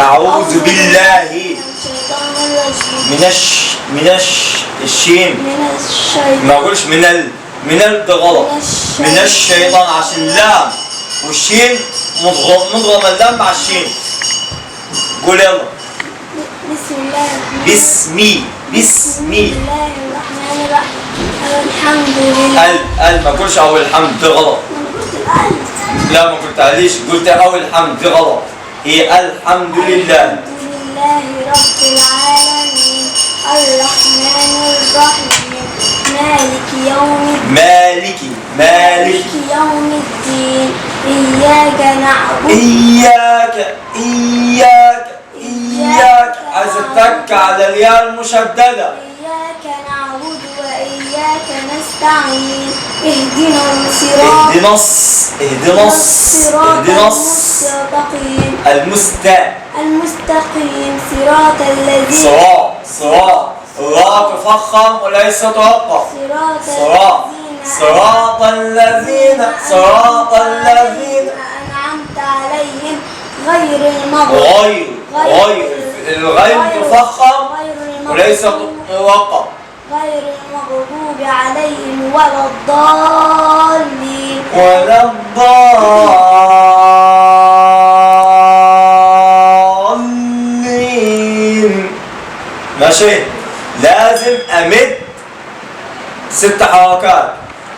أعوذ بالله الشيطان الرجيم. من الشين. من الشيطان. ما اقولش من ال، من ال ده غلط. من الشيطان عشان اللام والشين مضغم اللام مع الشين. قول يلا. بسم الله الرحمن. بسمي بسمي. بسم الله الرحمن الرحيم. الحمد لله. ال ال ما اقولش او الحمد، ده غلط. أنا قلت الألف. لا ما قلتهاليش، قلت او الحمد، دي غلط. هي الحمد لله. الحمد لله رب العالمين الرحمن الرحيم مالك يوم الدين. مالكي مالك يوم الدين. إياك نعبد. إياك إياك إياك. عايز اتك على الياء المشددة. إياك نعبد وإياك نستعين. اهدنا الصراط. اهدنا اهدنا اهدنا المستقيم. المستقيم صراط الذين. صراط صراط. الراء تفخم وليس ترقق. صراط صراط صراط الذين صراط الذين أنعمت عليهم غير المغضوب. غير غير الغين تفخم وليس ترقق. غير المغضوب عليهم ولا الضالين. ولا الضالين. ماشي. لازم امد 6 حركات.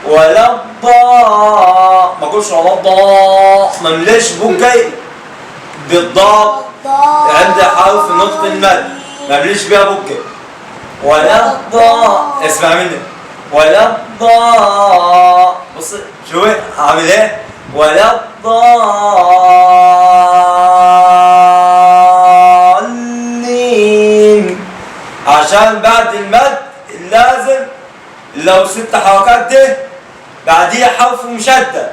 ولا الضاء، ما اقولش ولا الضاء، ما املاش بوكي بالضاد عند حرف نطق المد، ما امليش بيها بوكي. ولا الضاء، اسمع مني. ولا الضاء، بص شو عامل ايه؟ ولا الضالين. عشان بعد المد لازم لو 6 حركات دي بعديها حرف مشدد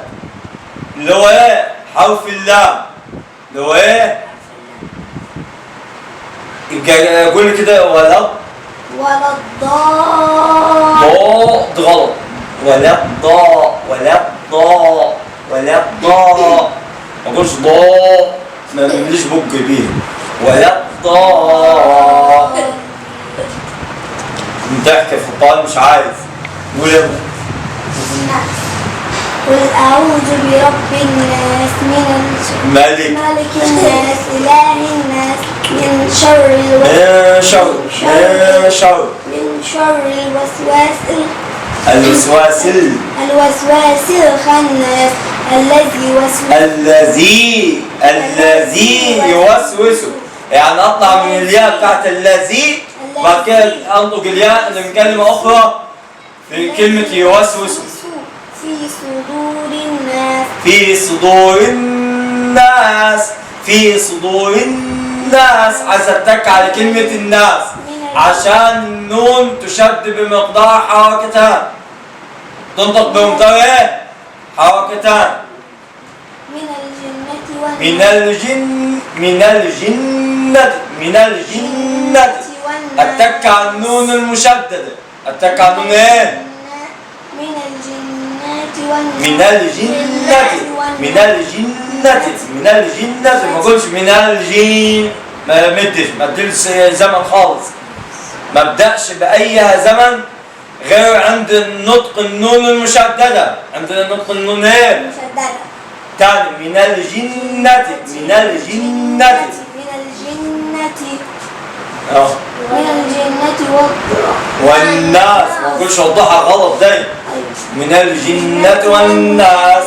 اللي هو ايه؟ حرف اللام اللي هو ايه؟ قول كده. ولا ولا الضال. ضاد غلط. ولا الضاء ولا الضاء ولا الضاء، ما اقولش ضاء، ما نمليش بق بيه. ولا الضاء. ضحك في القرآن مش عايز. قول يلا. قل أعوذ برب الناس من ملك ملك الناس إله الناس من شر الوسواس من شر من شر الوسواس الوسواس الوسواس الخناس الذي يوسوس الذي يوسوس. يعني اطلع من الياء بتاعت الذي وبعد كده انطق الياء اللي من كلمة أخرى في كلمة يوسوس. في صدور الناس. في صدور الناس في صدور الناس. عايز اتك على كلمة الناس عشان النون تشد بمقدار حركتان، تنطق بمقدار ايه؟ حركتان. من الجنة والناس. من الجن من الجنة من الجنة. اتك على النون المشددة. اتك على النون ايه؟ من الجنة والناس. من الجنة من الجنة من الجنة. ما اقولش من الجن، ما مدش، ما اديش زمن خالص، ما ابدأش بأي زمن غير عند نطق النون المشددة. عند نطق النون ايه؟ مشددة. تاني. من الجنة من الجنة من الجنة اه من الجنة والناس. ما اقولش وضحها غلط دايما. من الجنة والناس.